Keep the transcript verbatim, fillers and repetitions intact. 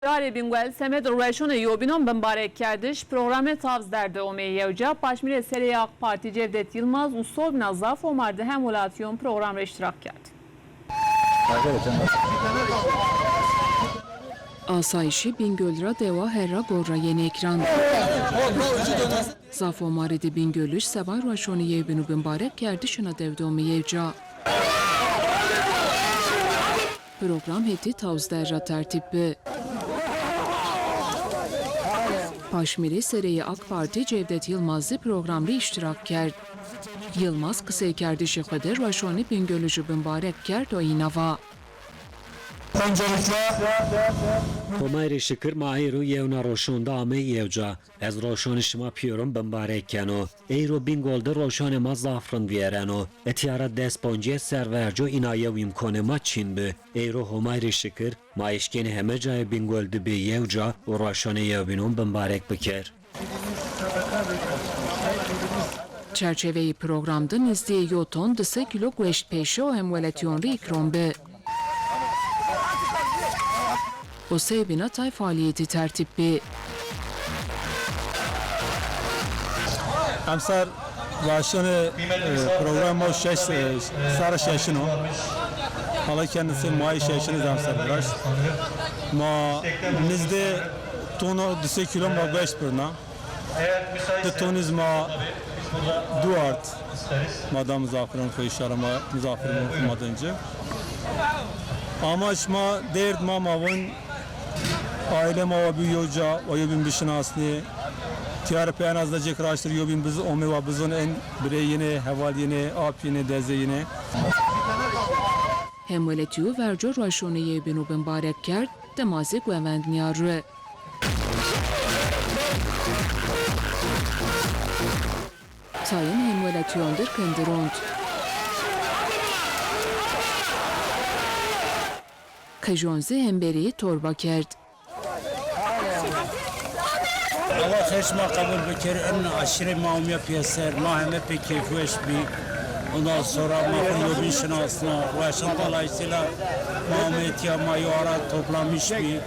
Şarê Bîngol semed rueşonê yobînon bimbarek kerdiş programê Tavz Der de omeyî yewca. Paşmîrê sereyê AK Partî Cevdet Yilmaz û sobîna zaf omar de hemwelatîyon program ra îştîrak kerd. Asayîşî Bîngol ra dewa herra gor ra yenê ekran. Zaf omarî de bîngoliş seba rueşonê yewbînû bimbarek kerdişîna dew de omeyî yewca. Program hetê Tavz Der ra tertîb bi. Paşmîrê sereyê AK Partî Cevdet Yilmaz zî program rê îştîrak kerd. Yilmaz qiseykerdişê xwu de rueşonê bîngolij û bimbarek kerd û îna va. Öncelikle Homay rê şikir ma eyro yewna roşon de amey yewca. Ez roşonê şima pîyoron bimbarek keno. Eyro Bîngol de roşonê ma zaf rind vîyereno. Îtya ra des poncîye ser verco îna yew îmkonê ma çin bi. Eyro Homay rê şikir, ma eşkenê heme cayê Bîngol de bê yew ca û roşonê yewbînon bimbarek biker. Çerçeveyê program de nizdîyê yo ton di sey kîlo gueşt pêşe û hemwelatîyon rê îkrom bi. Û sewbîna tay faalîyetî tertîb bî. Emser raştene, e, program ma şeş, e, serra şeşin o. Hala kendisi mayî şeşin zî emser viraşt. Ma nizdê tono di sey kîlo ma gueşt birna. Di tonî zî ma dû ard ma da mizafirên xo, îşara ma mizafirên xo ma din ci. Amaç ma dêrd ma ma vûn aîle ma wa bî yew ca, wa yewbîn bişinasnê. Tîya ra pê en az decek raştir yewbîn biz omê wa bizon en birê yînê, heval yînê, ap yînê, dezê yînê. Hemwelatîyo verco rueşonê yewbînû bimbarek kerd, dima zî guevend nîya ru. Tayên hemwelatîyon dir kindirond. Qejon zî hemberî torba kerd. Allah xeş ma qebul bikir. In aşîre ma omîya pîyeser, ma heme pê keyfweş bî. Ondan sonra ma xwu yobîn şinasna. Rueşan dolayısıyla ma omê tîya, ma yo ara toplamîş bî.